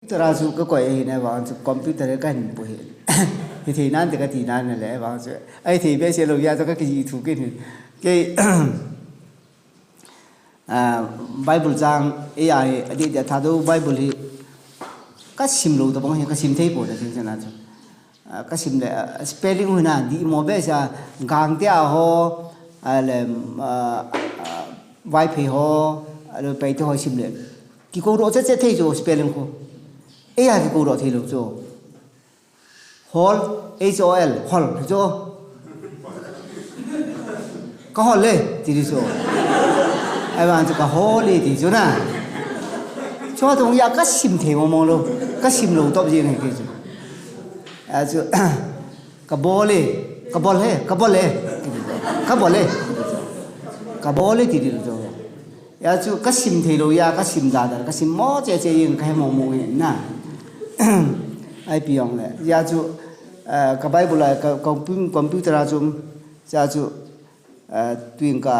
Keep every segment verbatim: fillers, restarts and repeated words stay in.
Computer a chu kakoi ahi na vang chu computer hi kahin pu hi. Hithei nante kati nan le vang chu. Ahithei behseh lou jeh a chu kakiji thu kit hi. Kei Ah, Bible chang, ei a hi, adih dia Thadou Bible hi, kasim lou tabang hi, kasim thei pon atin chana chu. Ah, kasim le, ah, spelling hina, dih mo behseh a, Gangte a ho, ah, le, ah, ah, Vaiphei ho, ah, le Paite ho sim le. Kikou doh chet chet thei chu spelling khu. Ei a kikou doh thei lou chu. Hol, H O L, hol, chu. Kahol e, ti di chu. Ahivang chu kahol e, ti chu na. Chua tung jeh a kasim thei mong mong lou. Kasim lou top jeng ahi kei chu. Achu, kabol e, kabol e, kabol e. Kabol e. Kabol e, ti di chu. Hijeh chun kasim thei lou jeh a, kasim da da, kasim mo che che jeng kahe mong mong e na. Ipi jong le. Hijeh chun, eh, ka Bible a, ka, ka compu-, computer a chu, hijeh chun, eh, tuin ka,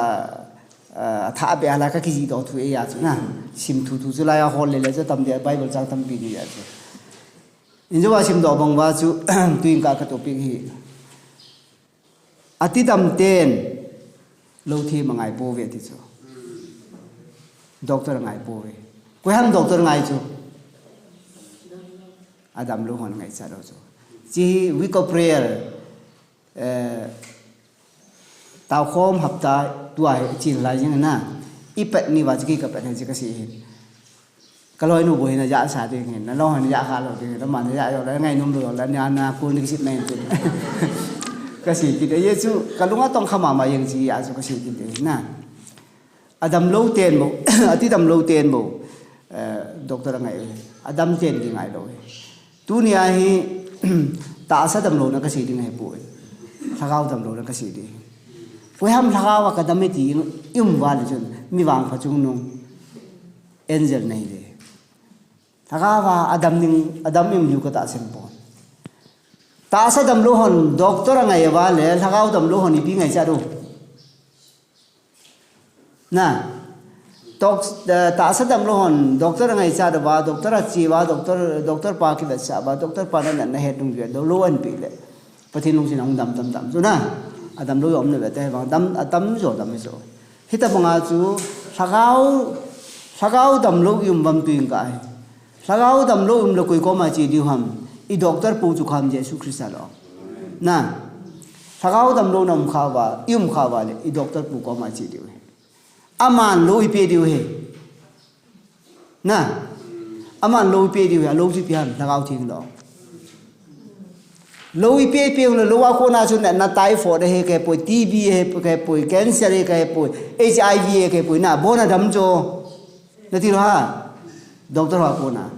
eh, athah beh a la kakijih doh thu e hijeh chun na. Sim thu thu chu lai a hol le le chu tam dia Bible chang tampi di hijeh chun. Injo a sim doh bang uva chu, tuin ka ka topic hi. Ati dam ten, lou them angai pouve ti chu. Doctor angai pouve. Koi ham doctor angai chu? Adam lou hon angaichat lou chu. Chi week of prayer, eh, taokhom hapta tua hi chin lai jing na. Ipat ni uva chu kei kapat hi chu kasei hin. Ka loinu bou hin ajah sa ding hin, na lou hin ajah kha lou ding hin, aman ajah jong le, ngai nom lou le, na, na, kun ding sit na hin tin. Kasei kit e, hijeh chun, kalung atong kha mama jeng chu, hijeh chun kasei kit e, na. Adam lou ten bou, ati dam lou ten bou, eh, doctor angai e, adam ten kingai lou e. Tunia hi, tahsa dam louna kasei ding ahipoi. Lhagao dam louna kasei ding. Koi ham lhagao a kadam e ti, i um uva le chun, mi vangpha chungnung. Angel nahi le. Lhagao a adam ning, adam im diu katahsan pon. Tahsa damlou hon doctor angai uva le, lhagao damlou hon ipi ngaichat u. Na. Doc-, eh, tahsa damlou hon doctor angaichat uva, doctor ache uva, doctor, doctor pa kivetsah uva, doctor pa na, na, nahet nung uva, lou anpeh le. Pathen lungset in ahung dam tam tam chu na. Adamlou jong um le ve te vang dam, atam jo dam jo. Hitobanga chu lhagao, lhagao damlou i um uvam tuin ka hi. Lhagao damlou i um le koi koma che diu ham. I doctor pu chu koi ham Jesu Christa lou. Na. Lhagao damlou na um kha uva, i um kha uva le i doctor pu koma che diu hi. Aman lou ipe diu hi. Na, aman lou ipe diu hi, alou chu ipi ham, Lhagao Theng lou. Lou ipe ipe u le, lou a kona chu na, na typhoid ahi kahepoi, T B ahi kahepoi, cancer ahi kahepoi, H I V ahi kahepoi, na, abon a dam chu. Nati lou ham, doctor ho a kona.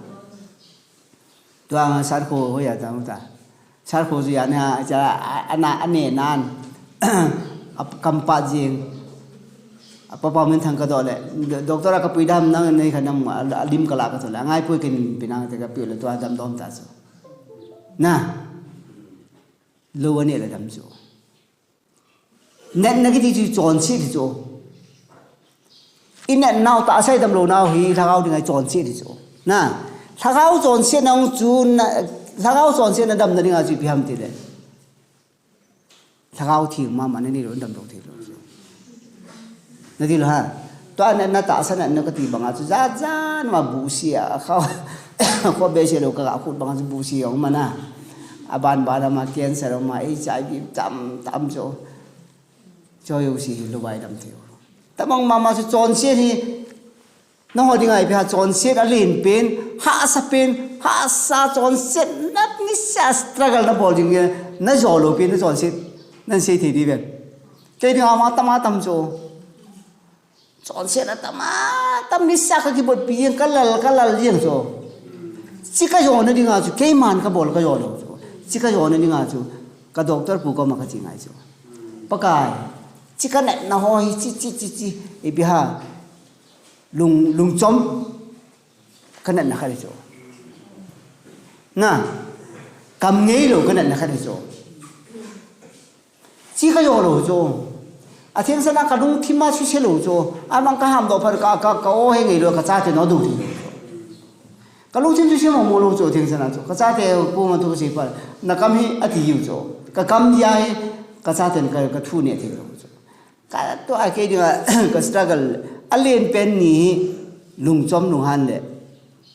Tua nga sat kho hoi a ta ta. Sat kho chu ana, cha, ana, ane nan. Ap-, kampat jing. Apa pa min thang ka dole. Doctor a kapui dam nang nei kha nam, a, a lim kala ka dole. Ngai pui kin pinang te kapiu le tua dam dom ta chu. Na. Lou ane le dam chu. Natna kiti chu chonset chu. I natnau tahsa i damlou nau hi Lhagao dinga i chonset chu. Na, Lhagao chonsetna chu na, Lhagao chonsetna damna dinga chu ipi ham tile. Lhagao Theng mama nanei lou damlou thei lou chu. Nati lou ham. Tua natna tahsa natna kati banga chu jat jat ma buhsia kha. Kho behseh lou ka ga khut banga chu buhsia jong um a na. Aban ban a ma cancer jong um a H I V tam tam chu. Choi u si hi lou vai dam thei u. Tabang mama chu chonset hi. Nangho dinga ipi ham chonset alen pen, hahsa pen, hahsa chonset na nisa struggle na bol ding e, na jo lou pen na chonset. Nan sei thei diu ve. Kei dinga ma tam a tam chu. Chonset a tam a tam nisa ka kibol pi jeng ka lal, ka lal jeng chu. Chi ka jona dinga chu, keiman ka bol ka jo lou chu. Chi ka jona dinga chu, ka doctor pu koma ka che ngai chu. Pakai, chi ka natna ho hi, chi, chi, chi, chi, ipi ham, lung, lungchom, ka natna khat hi chu. Na, kam ngei lou ka natna khat hi chu. Chi ka jo lou chu. Atheng sana ka lungthim a suse lou chu. Amang ka hamdoh phat ka, ka, ka o he ngei lou ka chate no du thi. Kalungthim chu sem mong mong lou chu, thingsan a chu. Kachate koma thu kasei phat. Nakam hih, ati jiu chu. Kakam dia hi, kachaten ka, kathu neh thei lou chu. Katua kei dinga, ka struggle. Alen pen ni hi, lungchom lunghan le.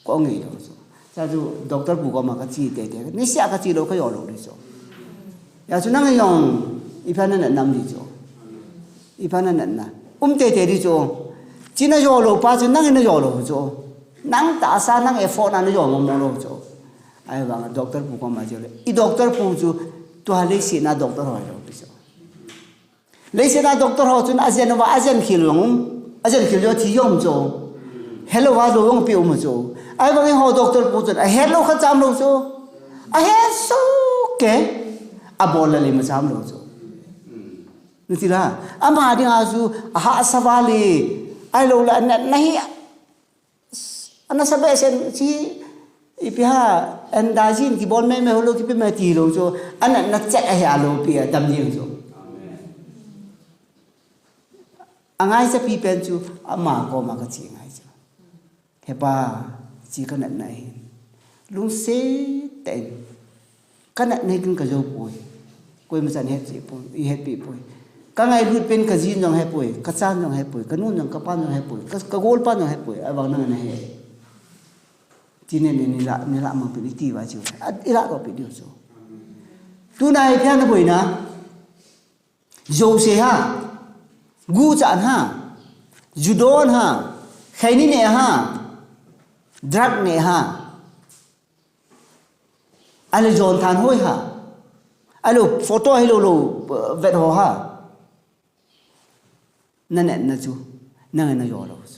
Kong ngai lou chu. Cha chu doctor pu koma kache teitei. Nisea kache lou kajo lou di chu. Hijeh chun nang jong, ipi ham nanat nam di chu. Ipi ham nanat na. Um teitei di chu. Chena jo lou pa chu nang najo lou chu. Nang tahsa nang effort na najo mong mong lou chu. Ahivanga doctor pu koma che le. I doctor pu chu tua leiset a doctor ho lou di chu. Leiset a doctor ho chun ajen uva, ajen khel jong um, ajen khel jong thi jong um chu. Helou va lou jong pe um chu. Ahivangin eiho doctor pu chun ahet lou khat cha um lou chu. Ahet soh kei. Abol le le ma cha um lou chu. Nati la. Ama dinga chu ahahsa va le. Ahilou le anat na hi. Ana sa behseh in chi, ipi ham, andazin kibol mei mei ho lou kipe mei ti lou chu, ana na chet ahi a lou pi a dam ding chu. Angaicha pi pen chu, ama koma kache ngai chu. He pa, chi kanat na hi. Lungset tah in. Kanat nei kin kajo poi. Koima chan het chi poi, i het pi poi. Ka ngailut pen kajin jong he poi, kachan jong he poi, kanun jong kapan jong he poi, ka, kagol pan jong he poi, ahivang nang nahe. Ti ne ne ni la, ni la mang pi ni ti va chu. A, i la to pi diu chu. Tuna hi phian na boina. Jouse ha. Guchan ha. Judon ha. Khaini ne ha. Drug ne ha. Ahilou jon than hoi ha. Ahilou photo ahilou lou, eh, vet ho ha. Nanat na chu. Nang najo lou chu.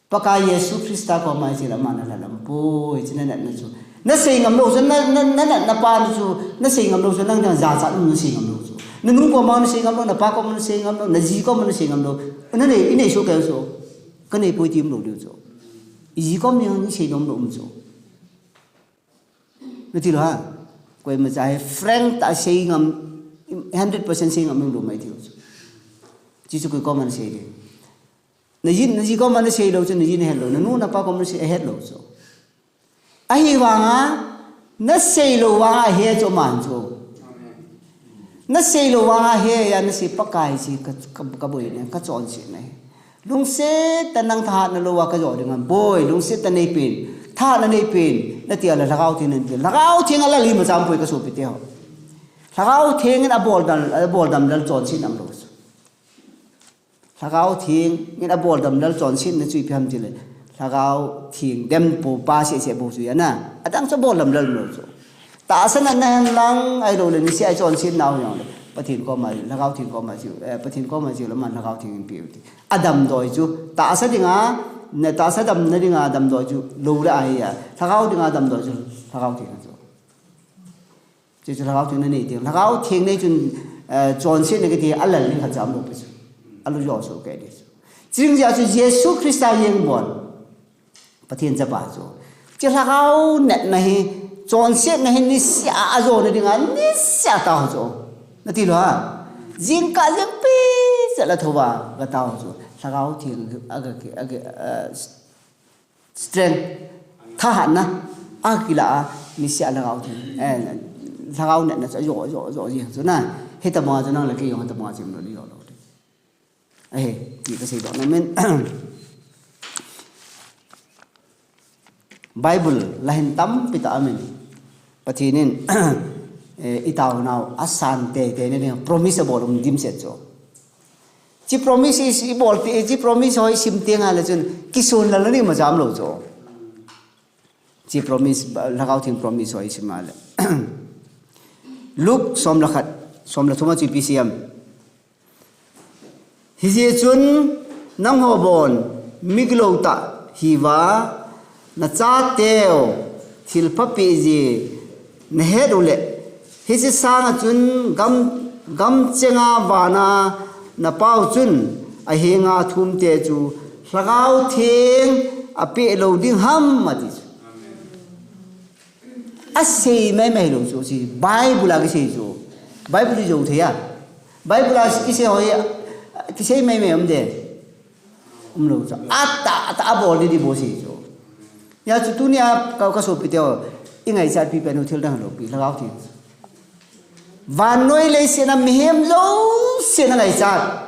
Pakai Jesu Christa koma che le ama nala lam poi, chi nanat na chu. Nasei ngam lou chu, na, na, nanat na pa chu, nasei ngam lou chu, nang dang jachat um nasei ngam lou chu. Nanu koma nasei ngam lou, napa koma nasei ngam lou, naji koma nasei ngam lou. Nanei, inei soh kei chu. Kanei poi ti um lou diu chu. Iji kom ni sei nom lou um chu. Nati lou ha. Koima cha hi frank tah sei ngam, hundred percent sei ngam lou mai ti lou chu. Chi chu koi koma nasei le. Najin, naji koma nasei lou chu, najin ahet lou. Nanu napa koma nasei ahet lou chu. Ahivanga, nasei lou vanga he chu man chu. Nasei lou vanga he a nasei Pakai chi ka, ka, kaboi ne, kachonset ne. Lungset tah nang thahatna lou a kajo ding ham boi, lungset tah nei pen, thahatna nei pen, nati a le Lhagao Theng nei pen, Lhagao Theng a la lima cham poi kasopi teho. Lhagao Theng in abol dam, abol dam lal chonset nam lou. Lhagao Theng in abol dam lal chonsetna chu ipi ham ti le. Lhagao Theng dem pou pa seh seh bou chu ana. Adang chu bol dam lal lou chu. Tahsa natna hen lang ahilou le niseh a chonsetna u jong le. Pathen koma, Lhagao Theng koma chu, eh, Pathen koma chu le man Lhagao Theng in pe u ti. Adamdoi chu. Tahsa dinga, na tahsa damna dinga damdoi chu. Lou le ahi a. Lhagao dinga damdoi chu. Lhagao Theng chu. Chuchu Lhagao Theng nanei ding. Lhagao Theng nei chun, eh, chonsetna kiti a lal ni khat cham lou pi chu. Alu jo so kei di chu. Chujing jeh a chu Jesu Christa jeng bol. Pathen chapa chu. Chu Lhagao natna hi, chonsetna hi niseh a ajona dinga, niseh a tao chu. Nati lou ha. Jingkah jingpi, chala thova, katao chu. Lhagao Theng, aga, aga, eh, strength, thahatna, akila a, niseh a Lhagao Theng, eh, Lhagao natna chu, jo, jo, jo, jo, jo, na, hitabang a chu nang le kei jong, hitabang a chu, lo, lo, lo. Eh, ti kasei doh na men. Bible, la hin tampi tah amin. Pathen in, eh, i taonau, asan teitei na ding, promise abol um dimset chu. Chi promise i, i bol ti, chi promise ho i sim teng a le chun, kisun lal na ding ma cham lou chu. Chi promise, ba, Lhagao Theng promise ho i sim a le. Luke som le khat, som le thum a chu ipi sei em. Hijeh chun, nangho bon, migilou tah hiuva, nachateu, thilpha peh ji, nahet uleh, hiche sanga chun gam, gamchenga vana napau chun ahenga thumte chu Lhagao Theng apeh lou ding ham ati chu. Asei mai mai lou chu, chu Bible a kisei chu. Bible i jou thei a. Bible a kisei ho hi, kisei mai mai um de. Umlou chu. Ata, ata abol di di bo si chu. Hijeh chun tunia ka, ka sopite ho, ingaichat pipen u thil dang lou pi, Lhagao Theng. Vannoi leiset a mihem jousen angaichat.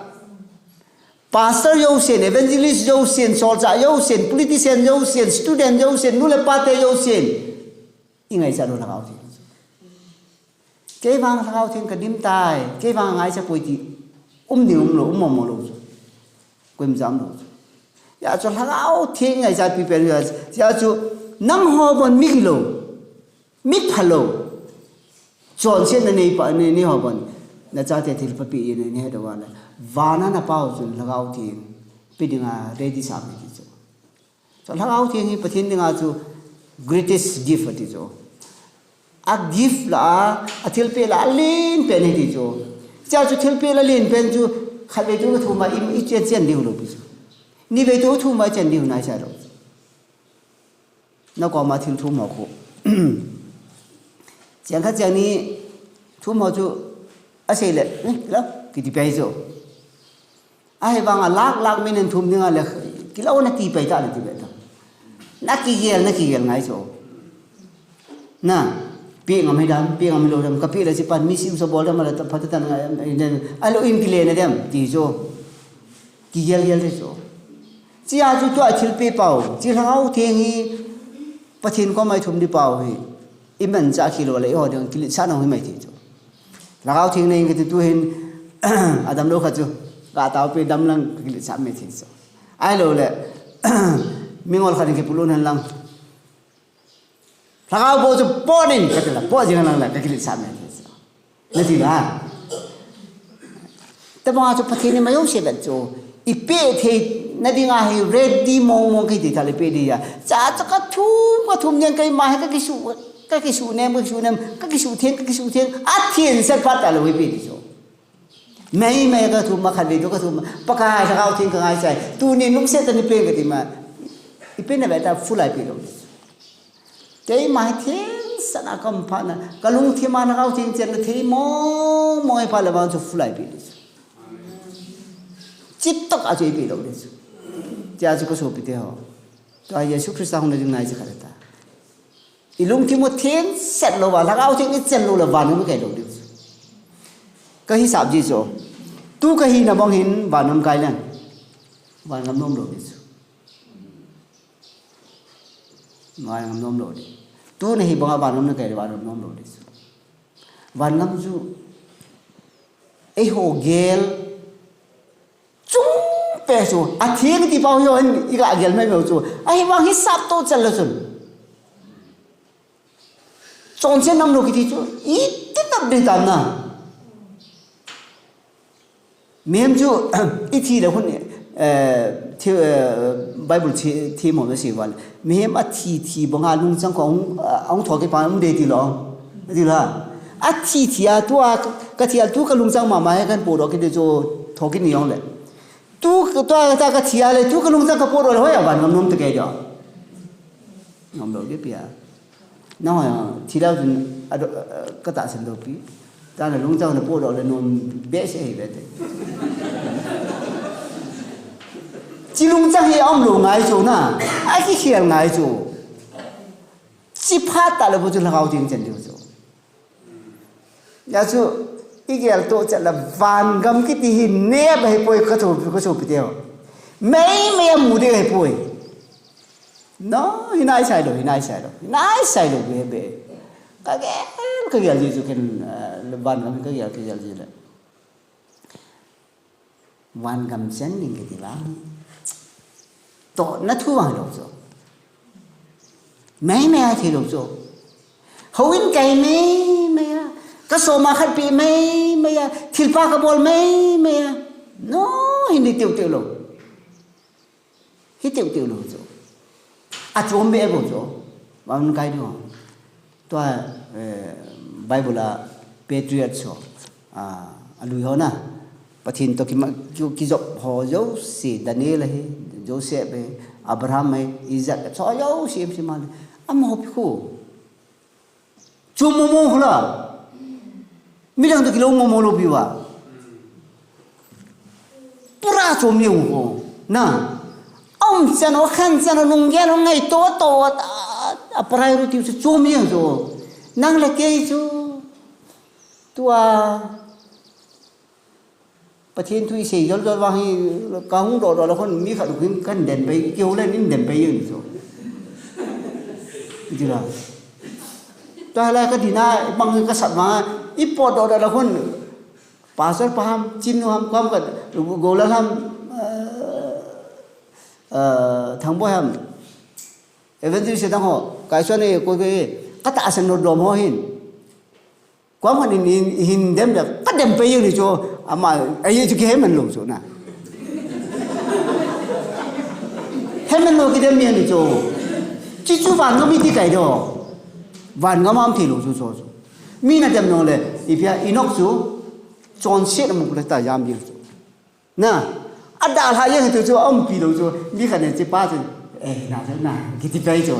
Pastor jousen, evangelist jousen, solchah jousen, politician jousen, student jousen, nu le pate jousen. Ingaichat lou Lhagao Theng. Kei vang Lhagao Theng kadim tai, kei vang ngaicha poi ti. Um ni umlou, um momo lou chu. Koima umlou chu. Hijeh chun Lhagao Theng ngaichat pipen u, hijeh chun nangho bon mi gilou, mi phalou. Chonsetna nei pa, nei, nei ho bon. Nachate thilpha pe in nei, nei he doh a le. Vana napa u chun Lhagao Theng pe dinga ready sa mi ti chu. So Lhagao Theng hi Pathen dinga chu greatest gift ati chu. A gift la a, a thilpeh la a lenpen hi ti chu. Hijeh chun thilpeh la lenpen chu khatvei tu ka thum a i, i chen chen diu lou pi chu. Nivei tu thum a chen diu nai sa lou. Na koma thil thum ho khu. Cheng khat cheng ni thum ho chu asei le, eh, lo, kiti pai chu. Ahivanga lak lak min in thum dinga le, kilo na ti pai ta na ti pai ta. Na kigel, na kigel ngai chu. Na, pe ngam hi dam, pe ngam lou dam, ka pe le si pan, mi si u sa bol dam, ala ta, pha ta tan ngai, eh, den, alo in kile na dem, ti chu. Kigel gel te chu. Chia chu tua thilpeh pau, chi Lhagao Theng hi, Pathen koma i thum di pau hi. I manchah kilo le, i ho ding kiletsah nau hi mai ti chu. Lhagao Theng nei kiti tu hin, adam lou khat chu, ka tao pe dam lang kiletsah mai ti chu. Ahilou le, mingol khat in kipulun hen lang. Lhagao bou chu pon in, ka ti la, pon jing lang la, ka kiletsah mai ti chu. Na ti la. Tabang chu Pathen in ma jouse vet chu. I pe theina dinga hi ready mong mong kei ti ta le pe di a. Cha cha ka thum, ka thum nen kei ma hi ka kisu, ka kisu nem, ka kisu nem, ka kisu theng, ka kisu theng. A theng set phat ta le pe di chu. Mei mei ka thum ma khat ve tu ka thum ma. Pakai Lhagao Theng ka ngaisai. Tuni nung set ta ni pe ka ti ma. I pe na ve ta full ai pe lo. Keima hi theng sana kam pha na, ka lungthim a Lhagao Theng chen na thei mong mong e pha le vang chu fulai pi le chu. Chip tok a chu ipi lo le chu. Tia chu ka sopi te ho. Tua Jesu Christa hung na ding nai chu kha le ta. I lungthim u theng set lo va, Lhagao Theng i chen lo le van ngam kai lo le chu. Ka hisap ji chu. Tu ka hina bang hin van ngam kai le. Van ngam nom lo le chu. Van ngam nom lo di. Tu na hi banga van ngam na kai van ngam nom lo di chu. Van ngam chu. Eiho gel. Chung pe chu. A theng ti pau hi o hin i ga gel mai mai chu. Ahivang hi sap to chal lo chun. Chonse nam lo kiti chu. I ti tap di tam na. Mihem chu, i thi le hun, eh, thi, eh, Bible thi, thi mo na si val. Mihem a thi, thi banga lungchang ko hung, ah, hung thok ki pa hung de ti lo. Ti la. A thi, thi a tu a, ka thi a tu ka lungchang mama he kan po do ki de chu thok ki ni hung le. Tu, tu a ta ka thi a le, tu ka lungchang ka po do le, hoi a van ngam nom te ke do. Ngam lo ki pia. Nang ho, thi lou chun, a do, a, ka tahsan doh pi. Tana lungchang na po doh le nom behseh hi ve te. Chi lungchang hi a um lou ngai chu na. A kikhel ngai chu. Chi phat ta le bou chu Lhagao Theng chen diu chu. Hijeh chun, i gel to chet le van ngam kiti hi nep ahi poi ka chu, ka chu pi teu. Mei mei a mu ding ahi poi. No, hi nai sai lo, hi nai sai lo, hi nai sai lo, be, be. Ka gel, ka gel ji chu ken, eh, van ngam ka gel, ka gel ji le. Van ngam chen ding kiti vang. To na thu vang lo chu. Mei mei a thi lo chu. Houin kai mei mei a. Ka soma khat pi mei mei a. Thilpha ka bol mei mei a. No, hin di tiu tiu lo. Hi tiu tiu lo chu. A chom be bo chu. Van kai do. Tua, eh, Bible a patriot chu, ah, a lui ho na. Pathen to ki ma, ki, kijop ho jouse, Daniel hi, Joseph hi, Abraham hi, Isaac, chu jouse, em si ma le. Amaho pi khu. Chu mo mo khu la. Midang to kilo mo mo lo pi va. Pura chom ni u ko. Na. Umchan o khanchan o lunggel o ngaito to a, a priority chu chom jeng chu. Nang le kei chu. Tua. Pathen thu isei jol jol vang hi kahung doh doh le khun mi khat hin kahin dem pai, kihou le nin dem pai jeng chu. Iti la. Tua la ka dina bang kasat vang, ipot doh doh le khun. Pastor pa ham, Chinnu ham, koi ham ka, Gollal ham, eh, eh, Thangboi ham. Evangelist dang ho, kai suan e, koi koi, katahsan lou dom ho hin. Koi ham hin, hin, hin dem le, kadem pai jeng ni chu, ama, ai chu kiheman lou chu na. Heman lou kidem jeng ni chu. Chi chu vangam iti kai do. Vangam am thei lou chu chu chu. Mi na dem nong le, ipi a Enoch chu, chonset a mu le ta jam jeng chu. Na, adalha jeng tu chu, aumpi lou chu, mi khat in chi pa chu, eh, na chu, na, kiti pai chu.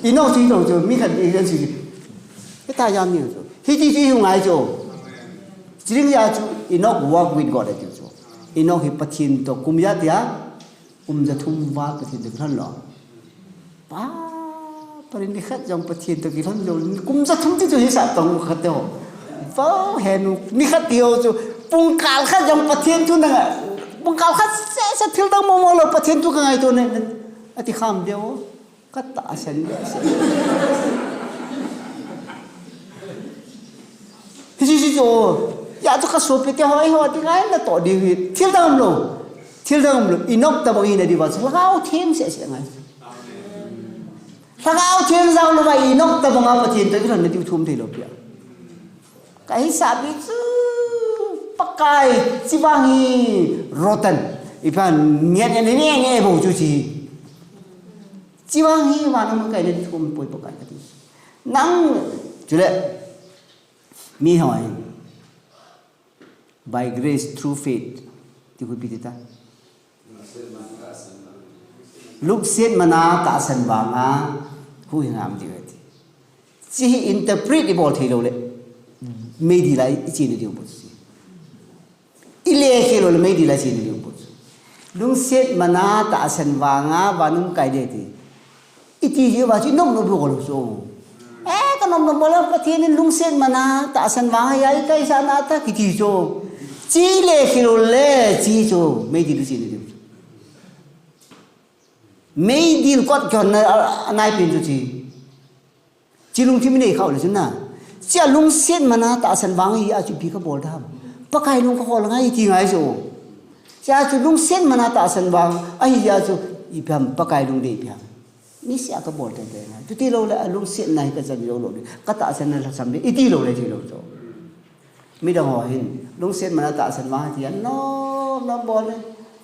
Enoch chu lou chu, mi khat in chu. Hita jam jeng chu. Hiti chu hi ngai chu. Chi ding jeh chu, Enoch walk with God ati chu. Enoch hi Pathen to kum ijat a, kum ja thum val Pathen to kilhon lou. Pa, pa ni khat jong Pathen to kilhon jong, kum ja thum ti chu hisap tong khat te ho. Pa, henu, ni khat ti ho chu, pungkal khat jong Pathen thu nanga, pungkal khat seh seh thil dang momo lou Pathen thu kangaito ne, ati kham deu. Katahsan behseh. Hiche, hiche chu, ijeh chu kasopi te ho, eiho ti ngai natoh diu hi. Thil dang umlou. Thil dang umlou. Enoch tabang hina diuva chu Lhagao Theng seh seh ngai. Lhagao Theng jao louva Enoch tabanga Pathen to kilhon na diu thum thei lou pia. Kahisap hi chu Pakai chivang hi rotten. Ipi ham nge nge nge nge bou chu chi. Chivang hi vana makaina thum poi Pakai kati. Nang, chule, mi hoi. By grace through faith. Ti khu ipi ti ta. Lungset mana tahsan vanga huhhing a um diu ahi ti. Chi hi interpret ibol thei lou le. Meidil a iche na diu bou chu. Ile khel lou le meidil a iche na diu bou chu. Lungset mana tahsan vanga vanum kai ding ti. Iti jiuva chu nom nom bol lou chu. Eh, ka nom nom bol le Pathen in lungset mana tahsan vanga hi kaisah na ta kiti chu. Chi le khel lou le chi chu. Meidil iche na diu. Meidil kot kihon na, a, anaipen chu chi. Chi lungthim inei khah le chun na. Chia lungset mana tahsan vang hi a chu ipi kabol dam. Pakai lung kahol ngai ti ngai chu. Chia chu lungset mana tahsan vang ahi a chu ipi ham Pakai lungdei ipi ham. Niseh a kabol tei tei ngai. Chuti lou le a lungsetna hi kachan jou lou le. Katahsan na lhasam le iti lou le ti lou chu. Midang ho hin lungset mana tahsan vang ti a nom nom bol le.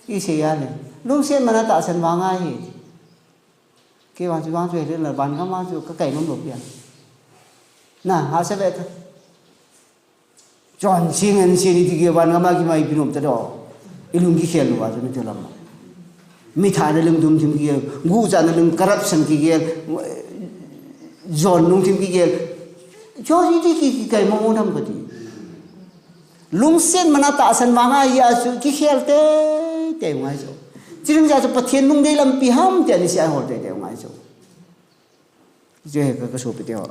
Isei a le. Lungset mana tahsan vang ahi. Kei vang chu vang chu hile la van gam vang chu kakai nom lou pia. Na, hahsa ve ta. Chonse ngense ni ti kei van gam a kimai ipi nom ta do. Ilung kikhel lou va chu mi te lam. Mi thana lungthim kigel, guhchana lung corruption kigel, jon lungthim kigel. Chonse ti ki, kikai mo mo nam kati. Lungset mana tahsan vang ahi a chu kikhel tei tei ngai chu. Chi ding jeh chu Pathen lungdei lampi ham ti a niseh a hol tei tei ngai chu. Chu hi ka, kasopi te ho.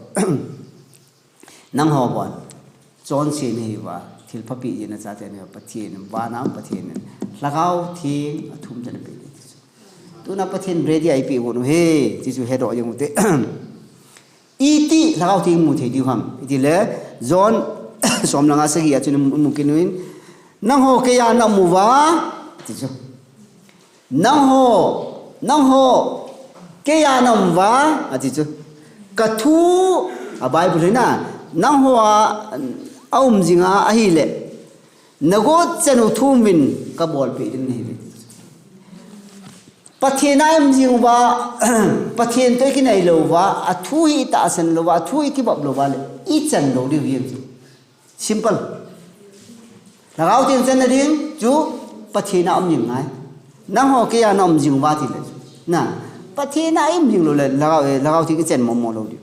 Nangho bon. Chonse nahiuva. Thilpha peh jeh a nachate nahiuva. Pathen, vana Pathen. Lhagao Theng athum tah in napeh ding ti chu. Tuna Pathen ready a eipeh u ahi. Ti chu hedoh jeng u hite. Iti Lhagao Theng mu thei diu ham. Iti le John som le nga sagi a chun mu kit uvin. Nangho keiya naum uva. Ti chu. Nangho, nangho, keiya naum uva, ati chu. Kathu, a Bible hi na, nangho a, aum jinga ahile, nagot chan u thum uvin kabolpeh ding nahi uve. Pathen a um jing uva, Pathen toh ikinai lou uva, athu hi itahsan lou uva, athu hi ikibap lou uva le, ichan lou diu ahi chu. Simple. Lhagao Theng channa ding chu Pathen a um jing ngai. Nangho keiya naum jing uva tile. Na, Pathen a um jing lou le, Lhagao, eh, Lhagao Theng ichan mo mo lou ding.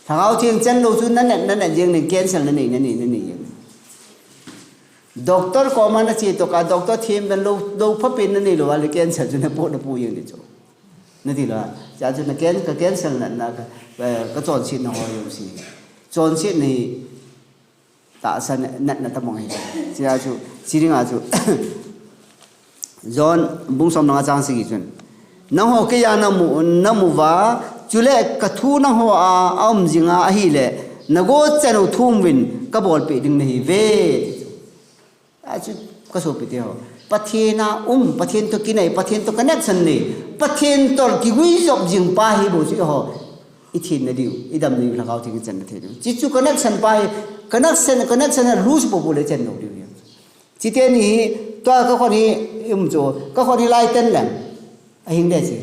Lhagao Theng chan lou chu naneh, naneh jeng ning, cancer nanei, nanei, nanei jeng. Doctor koma nache toh ka, doctor them ben lou, lou phapen nanei lou a le cancer chu napoh, napoh jeng ding chu. Nati lou a. Chua chu na can-, ka cancer natna ka, eh, ka chonsetna ho jong si. Chonsetna hi tahsa natna tabang ahi. Chua chu, chi dinga chu, John bung som le nga chang sagi chun, nangho keiya namu, namu uva, chule ka thu nangho a aum jinga ahile, nago chan u thum uvin kabolpeh ding nahiuve. Achu, ka sopite ho, Pathen a um, Pathen toh kinai, Pathen toh connection nei, Pathen toh kiguijop jing pa hi bou chu eiho i thenna diu, i damna diu, Lhagao Theng i channa thei diu. Chi chu connection pa hi, connection, connection a lose popo le chen lou diu hi. Chite ni hi, tua ka khon hi, um chu, ka khon hi lai ten leng. Ahing de chi.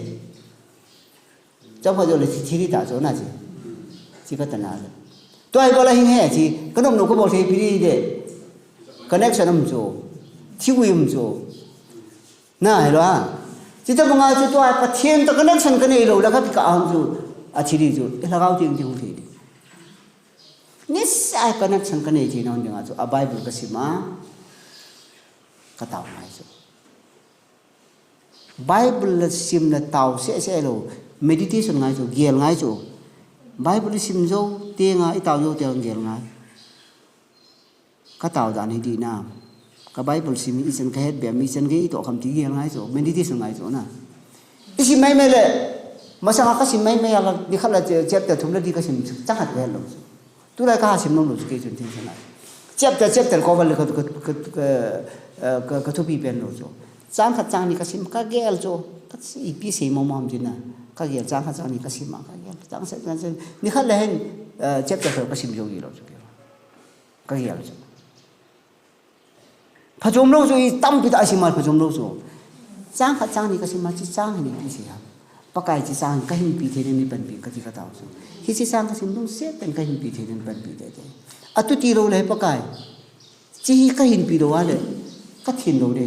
Chomkhat jou le thi, thi di ta chu na chi. Chi ka tana le. Tua hi bol ahing he chi, ka nom nom ka bol thei pi di de. Connection um chu. Thi ui um chu. Na, hello ha. Chi ta banga chu tua Pathen toh connection ka nei lou le ka pi ka hung chu. A thi di chu. I Lhagao Theng ti hung thei di. Nisa connection ka nei thei na hung dinga chu. A Bible ka sim a. Ka tao ngai chu. Bible la sim la tao seh seh lou, meditation ngai chu, gel ngai chu. Bible i sim jou tenga, i tao jou tenga gel ngai. Ka tao dan hi di na. Ka Bible sim i chan ka het be, mi chan gei i toh kham ti gel ngai chu, meditation ngai chu na. I sim mai mai le, masanga ka sim mai mai a la, di khat la che-, chapter thum la di ka sim chu, chang khat ka het lou chu. Tulai ka ha sim nom lou chu kei chun thil thil a. Chapter, chapter cover le ka, ka, ka, ka, eh, ka, ka thupi pen lou chu. Chang khat chang ni ka sim ka gel chu. Ka si ipi sei mo mo ham jin na. Ka gel chang khat chang ni ka sim a ka gel. Chang khat chang khat ni khat le hen, eh, chapter khat ka sim jou gi lou chu kei. Ka gel chu. Phachom lou chu, i tampi tah a sim a phachom lou chu. Chang khat chang ni ka sim a, chi chang hi ni ti si ha. Pakai chi chang ka hin pi thei ni panpi ka ti ka tao chu. Hichi chang ka sim lou se pen ka hin pi thei ni panpi te te. Atu ti lou le Pakai. Chi hi ka hin pi lou a le. Ka thin lou de.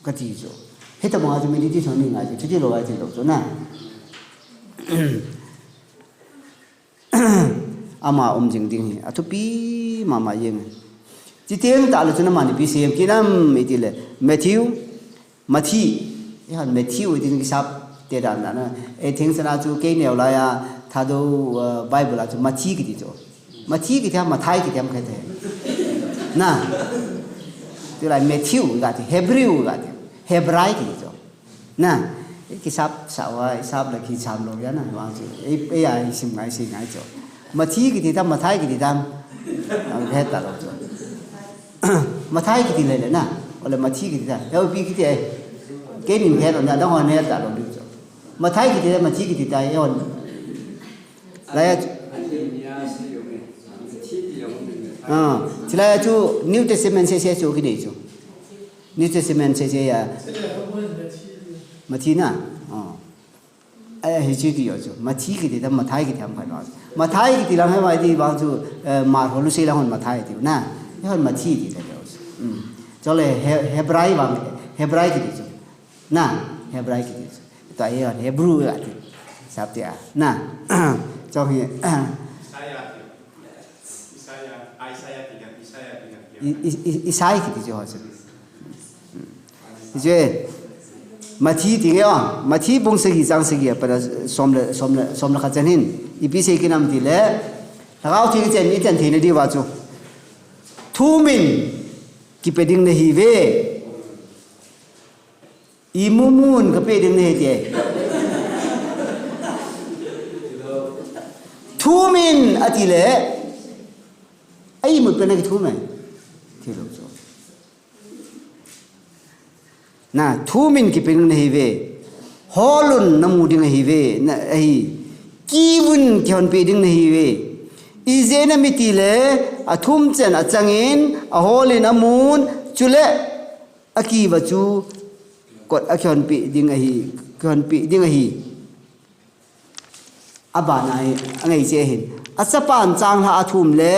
Ka ti chu. Hita ma chu meditation ni ngai chu. Chu ti lou a ti lou chu na. Ama um jing ding hi, a thupi mama jeng. Chiteng tah le chun amani ipi sei em kit nam iti le, Matthew, Mathi, i han Matthew itin kisap te dan dan na. E theng sana chu kei neo lai a, Thadou, uh, Bible a chu Mathi kiti chu. Mathi kiti ham, Mathai kiti ham kati. Na. Tulai Matthew kati, Hebrew kati. Hebrai kiti chu. Na, i kisap, sap a, i sap le kisam lou ya na, vang chu. Ei, ei a, i sim ngai, sei ngai chu. Mathi kiti tam, Mathai kiti tam. Ang het ta lou chu. Mathai kiti le le na. Ole Mathi kiti ta. Yo pi kiti ai. Kei nin het lou na, dang hon het ta lou chu. Mathai kiti le, Mathi kiti ta, yo. Lai a chu. Ah, chilai a chu New Testament sei sei chu kini chu. New Testament sei sei ya. Mathi na. Oh. Ai, hi chi ti yo chu. Mathi kiti tam, Mathai kiti tam khat lo. Mathai kiti lam he mai ti bang chu, eh, Mar ho lu sei la hon Mathai ti na. He hon Mathi ti le yo chu. Hmm. Chole He-, Hebrai bang, Hebrai kiti chu. Na, Hebrai kiti chu. Ta he hon Hebrew la ti. Sap ti a. Na. Chong hi. Isaiah ti. Isaiah, Isaiah ti kan, Isaiah ti kan. I, i, i, Isai kiti chu ho chu. Hiche, Mathi ti nge o, Mathi bung sagi chang sagi a pat a som le, som le, som le khat chan hin, ipi sei kit nam ti le, Lhagao Theng chen, i chen thei na diu va chu. Thum in, kipe ding nahi uve. Imu mun, kape ding nahi ti. Thum in, ati le, a imut pen a kithum e. Ti lou chu. Na, thum in kipe ding nahi uve. Hol un namu ding ahi uve, na, ahi. Kivun kihonpi ding nahi uve. Ijeh inem iti le, athum chen achang in, ahol in amun, chule, akiva chu kot akihonpi ding ahi, kihonpi ding ahi. Abana hi, angaiche hin. Achapan changlhah athum le.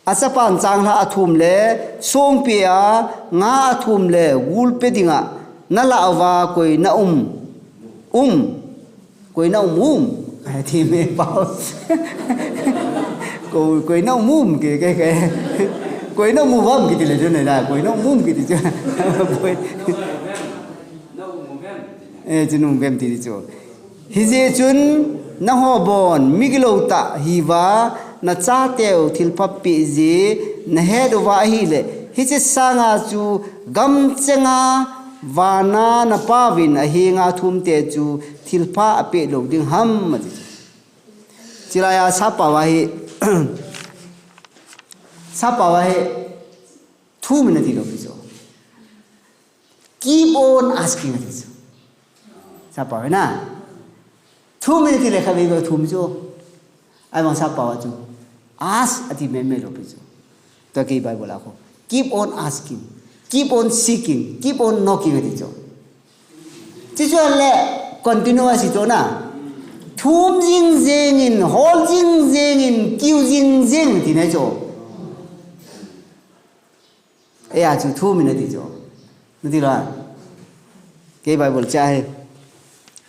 Achapan changlhah athum le, songpi a nga athum le, gulpe dinga, nalah uva koi na um. Um. Koi na um um. Kati me pao. Ko, koi na um um ke, ke, ke. Koi na um um kiti le chu nei da. Koi na um um kiti chu. Boi. Eh, chu nung vem ti chu. Hijeh chun nangho bon migilou tah hiuva nachateu thilpha peh jeh nahet uva ahile, hiche sanga chu gamchenga vana napauvin ahenga thumte chu thilpha apeh lou ding ham ati. Chulaiya sappao a hi, sappao a hi, thum in ati lou pi chu. Keep on asking ati chu. Sappao a hi na. Thum in ati le khatvei thum chu. Ahivang sappao a chu. Ask ati mei mei lou pi chu. Tua kei Bible a khu. Keep on asking. Keep on seeking. Keep on knocking ati chu. Chuchu le continuous chu na. Thum jing jing in, hol jing jing in, kiu jing jing ti na chu. Eh, a chu thum in ati chu. Nati lou a. Kei Bible cha hi.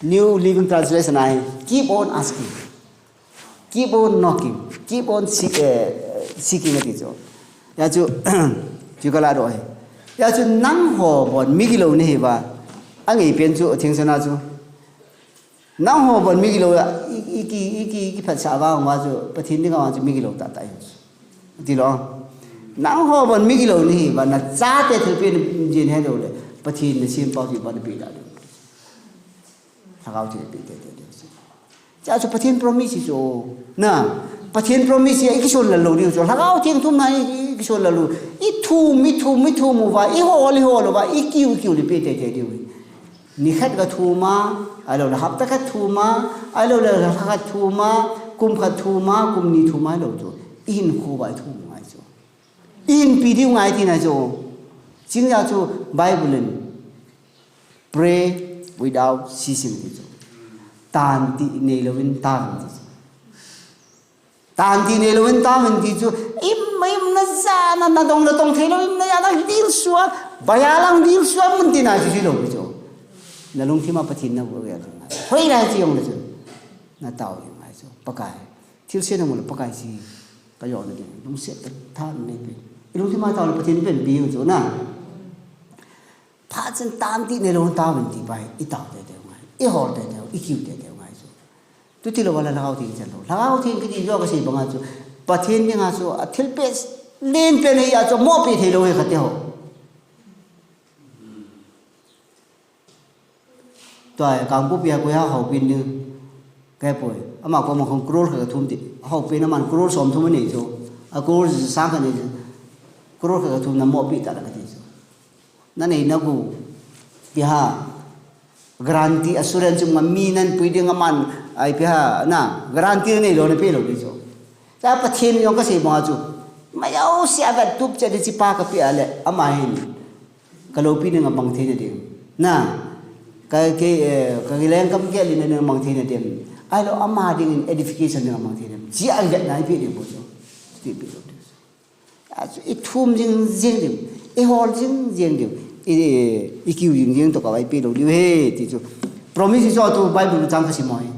New Living Translation a hi. Keep on asking. Keep on knocking. Keep on seek, eh, seeking ati chu. Hia chu, chu kala doh hi. Hia chu nangho bon migilou nahiuva. Angei pen chu, thingsan a chu. Nangho bon migilou a, i, i ki, i ki, i kiphatsah vang uva chu, Pathen dinga vang chu migilou tah tah ahi. Tilou. Nangho bon migilou nahiuva, nachate thilpeh jeng helou le, Pathen nasempau chu ipi napeh da diu. Lhagao Theng peh teitei diu. Hia chu Pathen promise chu. Na, Pathen promise a i kison lal lou diu chu. Lhagao Theng thumna i, i kison lal lou. I thum, i thum, i thum uva, i hol, i hol uva, i kiu, i kiu le peh teitei diu. Ni khat ga thum a, ahilou le hapta khat thum a, ahilou le lha khat thum a, kum khat thum a, kum ni thum a ahilou chu. I hinkho uva i thum ngai chu. I hinpi diu ngai tina chu. Chuin hia chu Bible in pray without ceasing ti chu. Tantih neilouvin tauvin ti chu. Tantih neilouvin tauvin ti chu, im, im, na ja, na, na dong, na dong theilou, im, na ja, na dilsuh a, baya lang dilsuh a, mun tina chu, chu lou chu. Na lungthim a Pathen na vo ya chu. Hoilai chu jong le chu. Na tao jong ai chu. Pakai. Thilse na mu le Pakai chu. Ka jong na ding. Lungset tah tah nei pe. I lungthim a tao le Pathen pen pe jong chu na. Phat chun tantih neilou tauvin ti pa hi, i tao teitei u ngai, i hol teitei u, i kiu teitei u ngai chu. Tuti lou a le Lhagao Theng chan lou. Lhagao Theng kiti jo kasei banga chu, Pathen dinga chu, a thilpeh lenpen hi a chu, mopi theilou hi khat te ho. Tua hi, Kangpokpi a koi a houpen ding. Kei poi. Ama koma khun crore khat ka thum ti. Houpen aman crore som thum anei chu. A crore sang khat anei chu. Crore khat ka thum na mopi ta la kati chu. Na nei na gu, ipi ham, guarantee, assurance, um, mi nan pui ding aman, a, ipi ham, na, guarantee nei lou, na pe lou ding chu. Tua Pathen jong kasei banga chu. Majouse a vet tup chet ding chi pa ka pe a le, ama hin. Ka loupi ding abang thei na ding. Na, ka, ke, eh, ka kileng kam ke li na ding abang thei na ding. Ahilou ama ding in edification ding abang thei na ding. Chi a vet na i pe ding bou chu. Ti pe lou ding. A chu i thum jing jing diu, i hol jing jing diu, i, i, i kiu jing jing toh kavai pe lou diu ahi, ti chu. Promise chu tu Bible chang ka sim u ahi.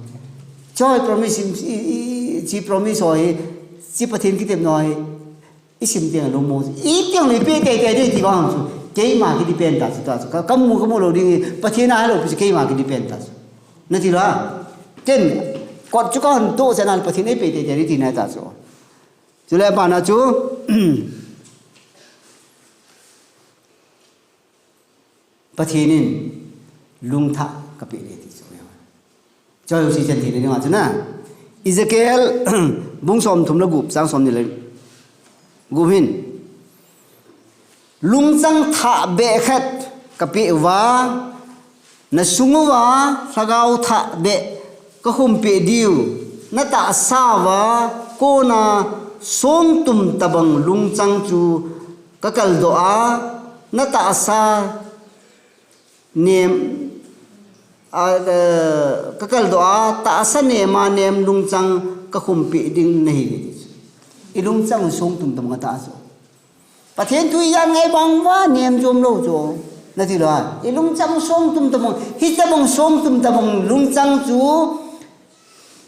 Chu promise i, i, i, chi promise ho hi, chi Pathen kitem nau hi, i sim teng lou mo, i teng lou i pe teitei ding ti vang chu. Keima ki depend ta chu ta chu. Ka, ka mu, ka mu lou ding, Pathen a lou pi chu keima ki depend ta chu. Na ti lou a. Ken, kot chu ka hon toh chan a Pathen ei pe teitei ding ti na ta chu. Chule abana chu, Pathen in lungthah kapeh e ti chu. Choi u si chan ti le ding a chu na. Ezekiel bung som thum le gup, chang som ni le gup hin. Lungchang thah beh khat kapeh uva, na sung uva lhagao thah beh ka khum peh diu, na tahsa uva kona songtum tabang lungchang chu ka kaldoh a, na tahsa nem, a, eh, ka kaldoh a, tahsa nem a nem lungchang ka khum peh ding nahi ve ti chu. I lungchang songtum tabang a tahsa. Pathen thu i jan ngai bang uva, nem jom lou chu. Nati lou a, i lungchang songtum tabang, hitabang songtum tabang lungchang chu,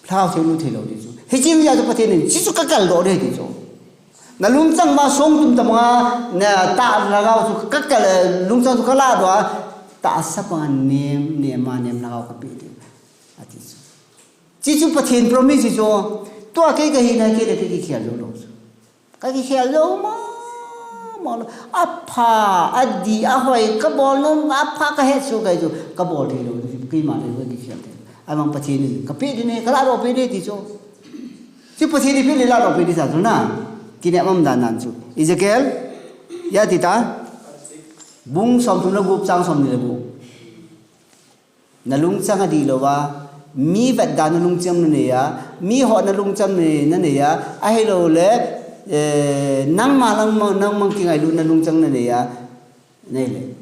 Lhagao Theng lut thei lou ding chu. Hiche jeh a chu Pathen in, hichu ka kaldoh ding ti chu. Na lungchang ma songtum tabang a, na tah lhagao chu ka kal, lungchang chu ka lahdoh a, tahsa banga nem, nem a nem lhagao ka pe ding. Ati chu. Hichu Pathen promise chu, tua kei ka hina kei le kei kikhel jou lou chu. Ka kikhel jou mama lou. Apha, adih, ahoi, ka bol nom, apha ka het chu kei chu. Ka bol thei lou, keima le ka kikhel thei. Ahivang Pathen in, ka pe ding e, ka lahdoh pe ding ti chu. Chu Pathen in pe le lahdoh pe ding sa chu na. Kinep um dan nan chu. Ezekiel, iti ta. Bung somthum le gup chang somni le gup. Na lungchang adih lou a, mi vetda na lungchang na nei a, mi hotna lungchang na nei, na nei a, ahilouleh, eh, nangma, nangma, nangma kingailutna lungchang na nei a, nei le.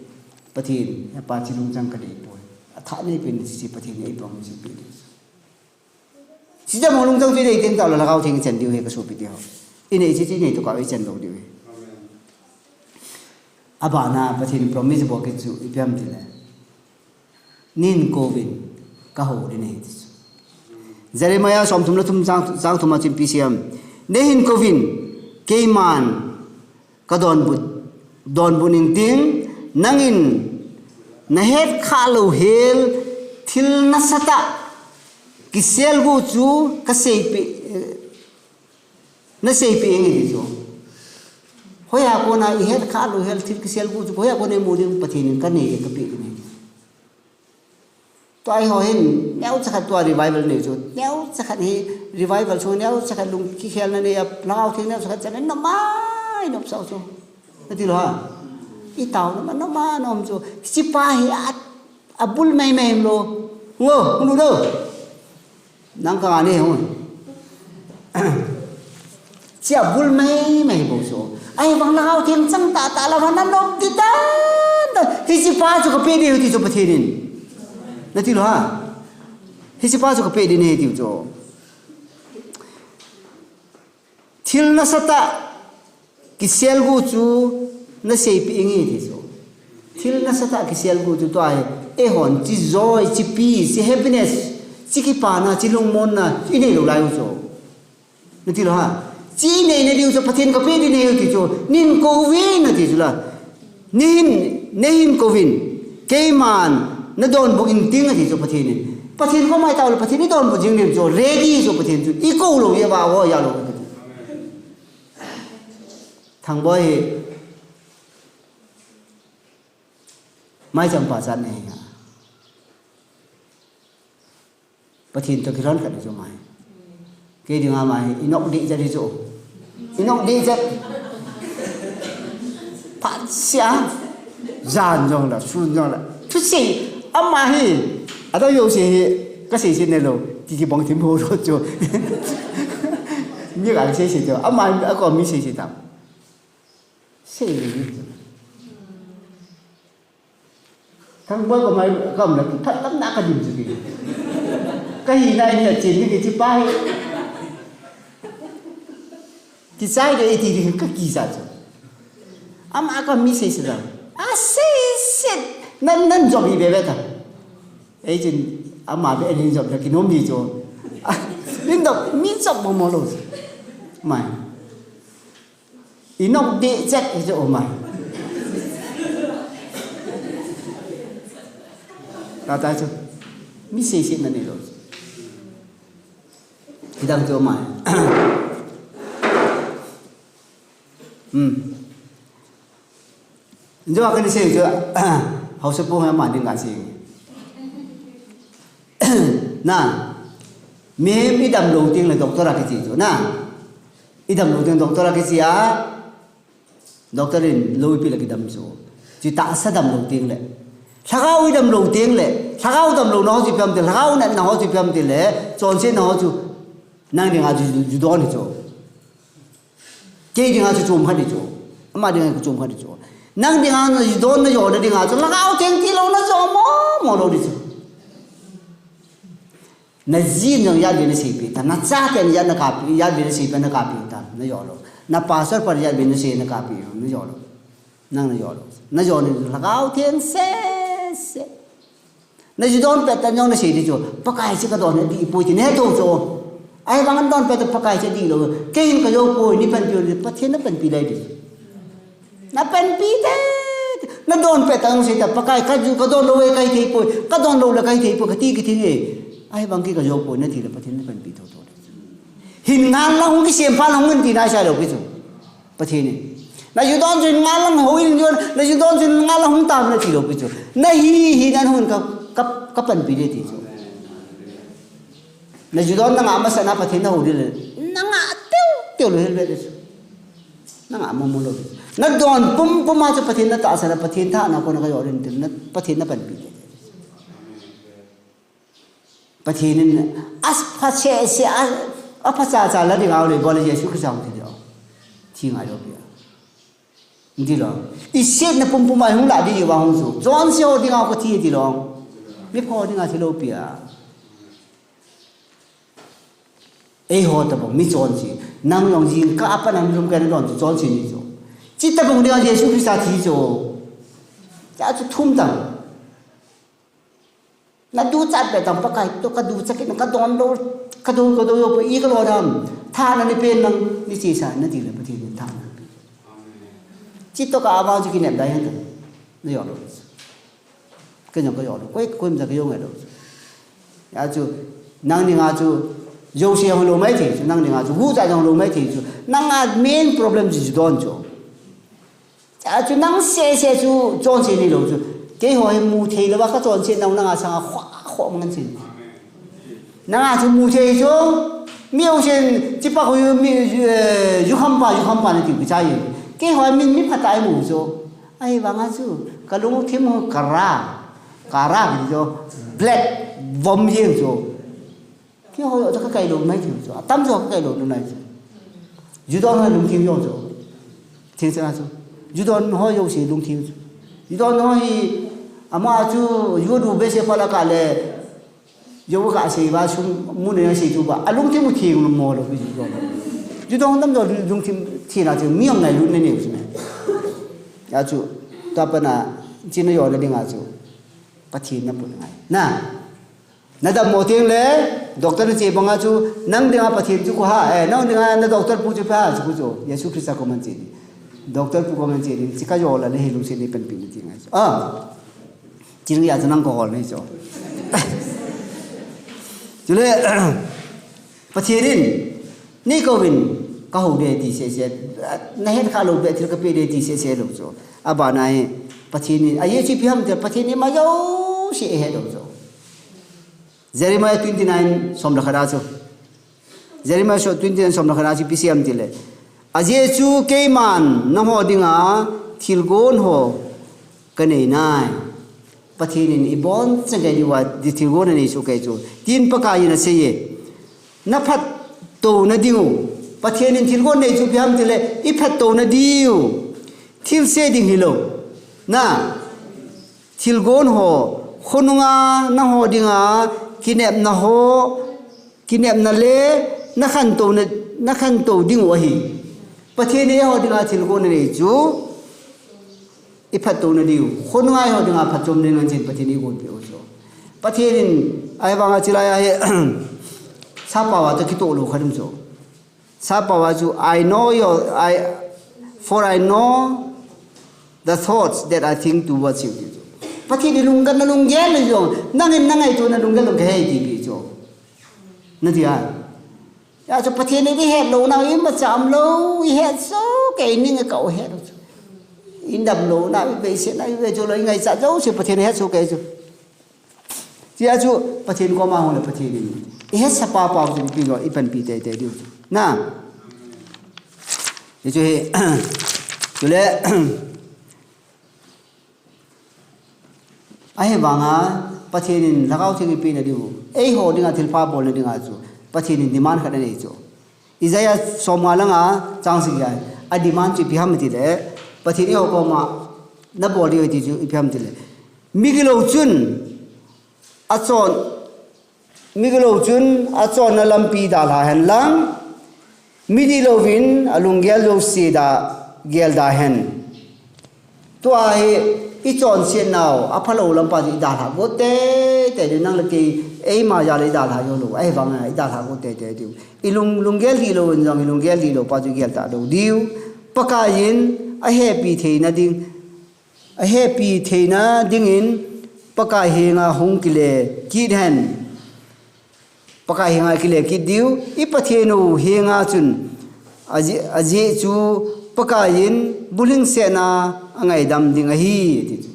Pathen, hepa hiche lungchang ka nei poi. Athah nei pen hiche Pathen in ei promise pe ding. Hiche mo lungchang chu i nei teng tah le Lhagao Theng i chan diu ahi ka sopi teho. I nei hiche chu i nei tokah u i chan lou diu ahi. Abana Pathen in promise bol kit chu ipi ham tile. Nei hin kouvin ka hou ding ahi ti chu. Jeremiah somthum le thum chang, chang thum a chun ipi asei em. Nei hin kouvin keiman ka donbut, donbut ing ting, nangin na hetkhah louhel thil nasatah kiselguh chu ka seipeh, na seipeh inge ti chu. Hoiya kona i hetkhah louhel thil kiselguh chu, hoiya kona i mu ding, Pathen in ka nei e, ka pe ding ahi. Tua eiho hin, neocha khat tua revival nei chu. Neocha khat hi, revival chu, neocha khat lung kikhelna nei a, Lhagao Theng neocha khat chan, nom a, i nopsah u chu. Nati lou ham. I taona ma, nom a, nom chu. Hiche pa hi a, abul mai mai lou. Ngo, hung lut o. Nang ka ngah nei hung. Hiche abul mai mai bou chu. Ahivang Lhagao Theng chang tahtah lou a na nop ding tan tan. Hiche pa chu ka pe ding ahi ti chu Pathen in. Nati lou ham. Hiche pa chu ka pe ding ahi ti chu. Thil nasatah kiselguh chu na seipeh inge ti chu. Thil nasatah kiselguh chu tua hi, eihon hiche joy, hiche peace, hiche happiness, hiche kipana, hiche lungmonna i nei lou lai u chu. Nati lou ham. Hiche i neina diu chu Pathen ka pe ding ahi ti chu. Nei hin kouvin ati chu la. Nei hin, nei hin kouvin. Keiman na donbut ing ting ati chu Pathen in. Pathen koma i tao le Pathen i donbut jing ding chu. Ready chu Pathen chu. I kou lou, i va ho ya lou. Thangboi hi maicham pa chan nei ha. Pathen toh kilhon khat ahi chu ama hi. Kei dinga ama hi, i nok deh chet ahi chu. I nok deh chet. Phat sia. Jan jong la, sun jong la. Thusei, ama hi. Adang jouse hi, ka seiset nei lou. Ki kibang thim ho lou chu. Mi ka seiset chu. Ama hi, akom mi seiset tam. Sei. Thangboi koma i um le, phatlam na ka dim chu kei. Ka hina in a chen ni kei chu pa hi. Kichai de iti ding ka kisa chu. Ama ka mi seiset a. A seiset. Nan, nan jop hi be be ta. Ei chun ama be hin jop le kinom hi chu. Nin dok mi jop mo mo lou. Mai. I nok deh chet hi chu, oh my. Tata chu. Mi seiset na nei lou. Hidang chu, oh my. Hmm. Injo a kani sei chu, haosapu hi ama ding ka sei. Na, mihem i dam lou teng le doctor a kiche chu, na. I dam lou teng doctor a kiche a, doctor in lou ipi le kidam chu. Chu tahsa dam lou teng le. Lhagao i dam lou teng le. Lhagao dam louna ho chu ipi ham tile, lhagao natna ho chu ipi ham tile, chonsetna ho chu. Nang dinga chu, chu don hi chu. Kei dinga chu chom khat hi chu. Ama dinga chu chom khat hi chu. Nang dinga na don na jona dinga chu. Lhagao Theng tilou na jo mo, mo lou di chu. Na ji nang ya din na seipi ta. Na chate na ya na kapi, ya din na seipi na kapi ta. Na jo lou. Na pastor pa ya din na sei na kapi, na jo lou. Nang na jo lou. Na jo ni lhagao theng sese. Na ju don pet ta jong na sei di chu, Pakai chu ka don ding poi ti na he tou chu. Ahivang an don pet ta Pakai chu dih lou. Kei hin ka jo poi, nei panpi un, Pathen na panpi lai di. Na panpi te. Na don pet ta jong sei ta, Pakai ka ju ka don lou e, ka hithei poi. Ka don lou le ka hithei poi, ka ti kiti e. Ahivang kei ka jo poi na ti le Pathen na panpi thotho. Hin ngal lang hung kisem pha lang hung ti na sa lou kei chu. Pathen in. Na ju don chu hin ngal lang hou in jong, na ju don chu hin ngal lang hung tam na ti lou pi chu. Na hi, hi nan hung ka, ka, ka panpi de ti chu. Na ju don na ngah masa na Pathen na hou di le. Na ngah teu, teu lou hel ve de chu. Na ngah mo mo lou pi chu. Na don pum pum a chu Pathen na tahsan a Pathen tha na ko na ka jo rin ti na Pathen na panpi de. Pathen in a pha sese, a, a pha chacha la ding a le bol Jesu Christa hung thi ding. Thi ngai lou pi a. Ti lou. I setna pum pum a hung la ding va hung chu. Chonse ho ding a ko thi ti lou. Mipha ho ding a thi lou pi a. Eiho tabang mi chonse. Nang jong jingkah a pat a mi lum kai na don chu chonse ni chu. Chi tabang ding a Jesu Christa thi chu. Cha chu thum tang. Na duchat pet tang Pakai toh ka duchat kit na ka don lou, ka don, ka don lou poi, i ka lou dam. Tha na nei pen nang, nei chesa na ti le Pathen in tha na. Chi toh ka a vang chu kinep dai hen ta. Na jo lou. Ka jong ka jo lou. Koi, koi ma ka jo ngai lou. Ya chu, nang ding a chu, jouse hung lou mai thei chu, nang ding a chu, gucha jong lou mai thei chu. Nang a main problem chu don chu. Cha chu nang sese chu chonse nei lou chu. Keiho hi mu thei lou va ka chonse nau nang a sanga kho, kho man sin. Nang a chu mu thei chu. Mi u sin chi pa ko yu mi, eh, ju kham pa, ju kham pa na ti ku cha yu. Keiho mi, mi phat a i mu chu. Ahivang a chu. Ka lungthim u ka ra. Ka ra ki chu. Black vom jeng chu. Keiho jo ka kai lou mai thei chu. Atam jo ka kai lou nai chu. Ju don ho lungthim jo chu. Theng chang a chu. Ju don ho jouse lungthim chu. Ju don ho hi ama chu ju du be se pha la ka le. Jo ka sei va sum mu ne sei chu ba. A lungthim u theng mo lou ju don. Ju don tam jo lungthim theng a chu mi ang nai lu ne ne chu ne. Ya chu. Ta pa na chin na jo na ding a chu. Pathen na pun ngai. Na. Na dammo teng le, doctor na che banga chu, nang dinga Pathen chu ko ha, eh, nang dinga na doctor pu chu pa, chu ko chu, Jesu Christa ko man che ni. Doctor pu ko man che ni, chi ka jo la le he lungset nei panpi ni ti ngai chu. Ah. Chi nang ya chu nang ko hol nei chu. Chule, Pathen in, nei kouvin, ka hou de ti sese, na het kha lou be thil ka pe de ti sese lou chu. Abana hi, Pathen in, a Jesu ipi ham ti, Pathen in ima jouse ahet lou chu. Jeremiah twenty nine som le khat a chu. Jeremiah so twenty nine som le khat a chu ipi sei ham ti le. Ajeh chu keiman nangho dinga thilgon ho ka nei nai. Pathen in ibon chang kei diuva, di thilgon anei soh kei chu. Tin Pakai in asei e. Na phattou na diu. Pathen in thilgon nei chu ipi ham ti le, i phattou na diu. Thil se ding hilou. Na. Thilgon ho, khonunga nangho dinga, kinepna ho, kinepna le, na khantou na, na khantou diu ahi. Pathen in eiho dinga thilgon anei chu, i phattou na diu. Khonunga eiho dinga phatchom ding ngan chin Pathen in eigon peh u chu. Pathen in, ahivanga chilai a hi, sappao a toh kitoh lou khat um chu. Sappao a chu, I know your, I, for I know the thoughts that I think towards you. Pathen in lungkhat na lunggel le jong, nang in na ngaito na lunggel jong ka he ti pi chu. Na ti a. Ya chu Pathen in i het lou na, i macham lou, i het soh kei ning ka u het lou chu. I dam lou na, i beiset na, i ve chu lou, i ngaichat jouse Pathen in het soh kei chu. Tia chu Pathen koma hung le Pathen in. I het sapa pao chu pi lo, i panpi teitei diu chu. Na. Hichu hi, chule, ahivanga, Pathen in Lhagao Theng i pena diu. Eiho dinga thilpha bolna dinga chu. Pathen in demand khat anei chu. Isaiah som nga le nga chang sagi a. A demand chu ipi ham ti le. Pathen in eiho koma na bol diu ti chu ipi ham ti le. Migilou chun achon, migilou chun achonna lampi dalha hen lang, midihlouvin alunggel jouse da, gelda hen. Tua hi i chonset nau, aphalou lampa chu i dalha got teitei diu, nang le kei, eima jal i dalha jou lou, ahivanga i dalha got teitei diu. I lung, lunggel dihlou in jong, i lunggel dihlou pa chu gel ta lou diu. Pakai in ahepi theina ding, ahepi theina dingin Pakai henga hung kile kit hen. Pakai henga kile kit diu, i Pathen u henga chun, ajeh, ajeh chu Pakai in bulhingsetna angaidam ding ahi, ati chu.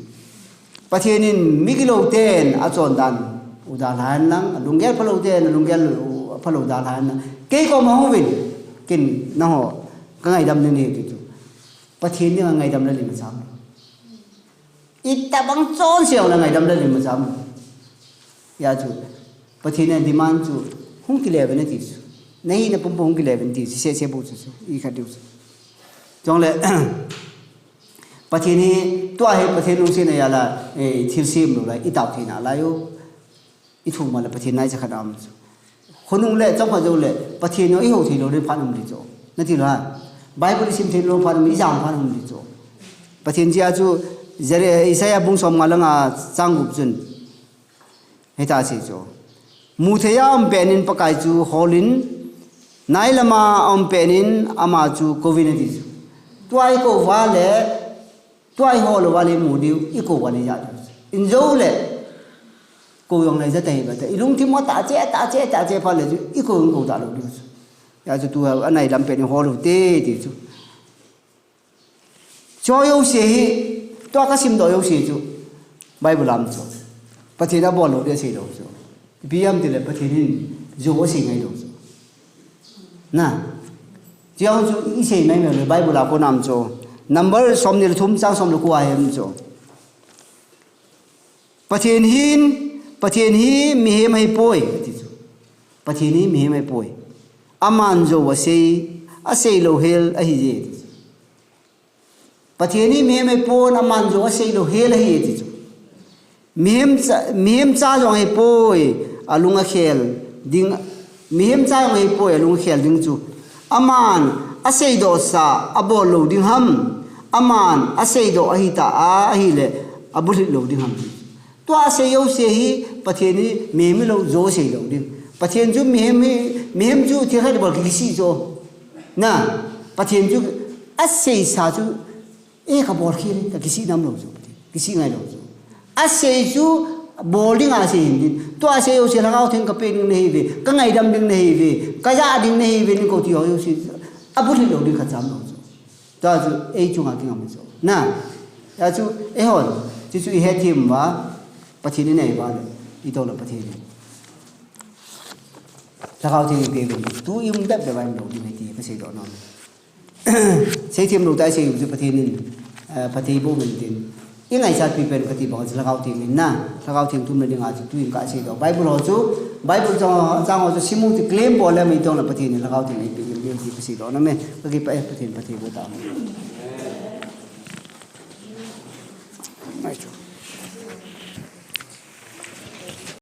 Pathen in migilou ten achon dan u dalha hen lang, alunggel phalou ten alunggel u phalou dalha hen lang. Kei koma hung uvin, ken nangho kangaidam ding nahi, ati chu. Pathen dinga ngaidam le lim acham. Itobang chonse jongle ngaidam le lim acham. Hijeh chun, Pathen in ademand chu hung kile uvin ati chu. Nahina pumpum hung kile uvin ati chu, sese bou chu chu, ikhat diu chu. Chule, Pathen hi, tua hi Pathen lungsetna jal a, eh, thilsem lou lai, itao theina lai u. I thum le Pathen naicha khat aum chu. Khonung le, chomkhat jou le, Pathen jong i hou thei lou ding phat um ding chu. Nati lou ham. Bible i sim thei lou phat um, i jam phat um ding chu. Pathen jeh a chu, Jere-, Isaiah bung som nga le nga chang gup chun. Hitia asei chu. Mu thei a um pen in Pakai chu hol in, nai lama um pen in ama chu kou in ati chu. Tua i kou uva le, tua i hol uva le mu diu, i kou uva le ja diu. Injou le, kou jong le ja ta hi ba ta. I lungthim u tah che, tah che, tah che phat le chu, i kou jong kou ta lou diu chu. Hijeh chun tua anai lam pen in hol u te, ti chu. Chu jouse hi, tua ka simdoh jouse chu, Bible a um chu. Pathen in abol lou ding asei lou chu. Ipi ham itile Pathen in jou asei ngai lou chu. Na. Chu jong chu i sei mai mai le Bible a kona um chu. Number som ni le thum chang som le ko a hi um chu. Pathen hin, Pathen hi mihem ahipoi, ati chu. Pathen hi mihem ahipoi. Aman jou asei, asei lou hel ahi je, ati chu. Pathen hi mihem ahipon, aman jou asei lou hel ahi, ati chu. Mihem cha, mihem cha jong ahipoi, alung akhel ding, mihem cha jong ahipoi, alung akhel ding chu. Aman aseidoh sa, abol lou ding ham. Aman aseidoh ahi ta a, ahile, abulhit lou ding ham. Tua asei jouse hi, Pathen hi mihem hilou, jou asei lou ding. Pathen chu mihem hi, mihem chu thil khat bol kisih chu. Na, Pathen chu asei sa chu, eh, ka bol khel, ka kisih nam lou chu, kisih ngai lou chu. Asei chu bol ding a asei hin tin. Tua asei jouse Lhagao Theng ka pe ding nahi uve, ka ngaidam ding nahi uve, ka ja ding nahi uve, nei kou ti jouse. Abulhit lou ding khat cha um lou chu. Tua chu ei chunga kingam chu. Na, hijeh chun, eihon, chuchu i hethem uva, Pathen in anei uva le, i toh le Pathen in. Lhagao Theng i pe uva, tu i um bep bep a um lou ding ahi ti, ka seidoh nom. Seithem lou tah a sei u chu Pathen in, eh, phatthei boh in tin. I ngaisat pi pen kati bang chu Lhagao Theng in na, Lhagao Theng thumna dinga chu tuin ka seidoh. Bible ho chu, Bible chang, chang ho chu sim u chu claim bol le mi tong le Pathen in Lhagao Theng in eipeh ding ti ka seidoh nom e, ka kipah e, Pathen phatthei boh tau hen.